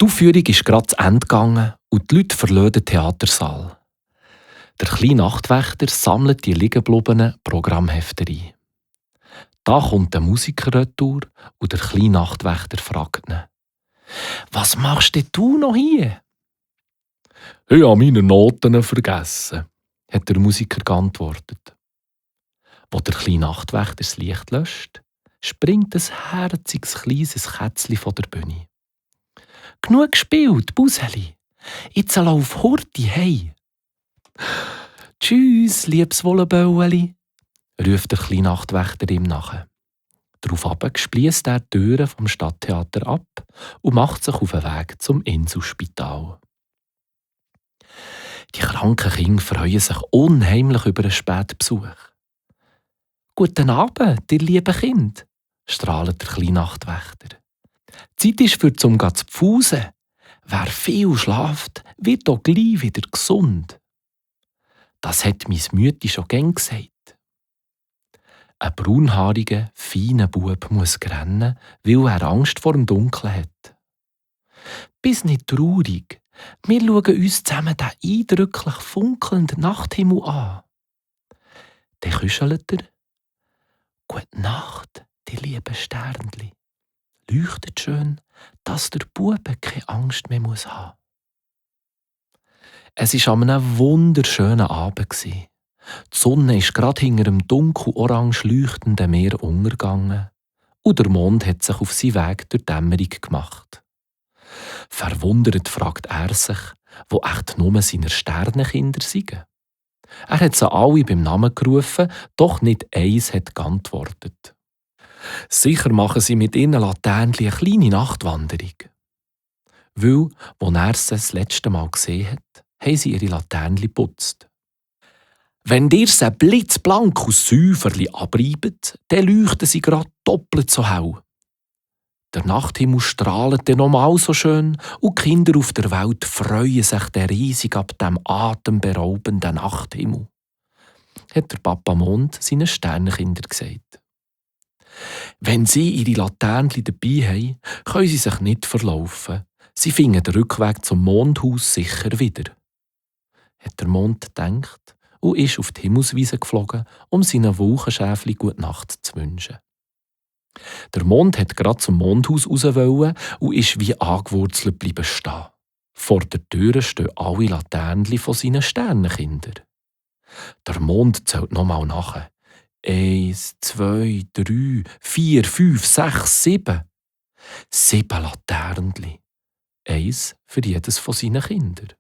Die Aufführung ist gerade zu Ende gegangen und die Leute verlassen den Theatersaal. Der kleine Nachtwächter sammelt die liegengebliebenen Programmhefte ein. Da kommt der Musiker retour und der kleine Nachtwächter fragt ihn: «Was machst denn du noch hier?» «Ich habe meine Noten vergessen», hat der Musiker geantwortet. Wo der kleine Nachtwächter das Licht löscht, springt ein herziges kleines Kätzchen von der Bühne. «Genug gespielt, Buseli. Jetzt lauf Hurti hei.» «Tschüss, liebes Wollebäueli», ruft der kleine Nachtwächter ihm nach. Daraufhin spliesst er die Türen vom Stadttheater ab und macht sich auf den Weg zum Inselspital. Die kranken Kinder freuen sich unheimlich über einen späten Besuch. «Guten Abend, ihr lieben Kind», strahlt der kleine Nachtwächter. «Zeit ist für zum zu pfusen. Wer viel schlaft, wird auch gleich wieder gesund.» Das hat mein Mütti schon gern gesagt. Ein braunhaariger, feiner Bub muss rennen, weil er Angst vor dem Dunkeln hat. «Bist nicht traurig. Wir schauen uns zusammen den eindrücklich funkelnden Nachthimmel an.» Dann kuschelt er: «Gute Nacht, die lieben Sternli. Leuchtet schön, dass der Bube keine Angst mehr haben muss.» Es war an einem wunderschönen Abend. Die Sonne ist gerade hinter dem dunkel-orange leuchtenden Meer untergegangen und der Mond hat sich auf seinen Weg durch die Dämmerung gemacht. Verwundert fragt er sich, wo echt nur seine Sternenkinder seien. Er hat sie alle beim Namen gerufen, doch nicht eins hat geantwortet. Sicher machen sie mit ihren Laternchen eine kleine Nachtwanderung. Weil, als er sie das letzte Mal gesehen hat, haben sie ihre Laternchen geputzt. «Wenn ihr sie blitzblank aus Säuferli abreibt, dann leuchten sie gerade doppelt so hell. Der Nachthimmel strahlt dann nochmal so schön und die Kinder auf der Welt freuen sich dann riesig ab dem atemberaubenden Nachthimmel», hat der Papa Mond seinen Sternenkindern gesagt. «Wenn sie ihre Laternchen dabei haben, können sie sich nicht verlaufen. Sie finden den Rückweg zum Mondhaus sicher wieder», hat der Mond gedacht und ist auf die Himmelswiese geflogen, um seinen Wolkenschäfli gute Nacht zu wünschen. Der Mond hat gerade zum Mondhaus raus wollen und ist wie angewurzelt bleiben stehen. Vor der Tür stehen alle Laternchen von seinen Sternenkindern. Der Mond zählt nochmal nach. 1, 2, 3, 4, 5, 6, 7. 7 Laternchen. 1 für jedes von seinen Kindern.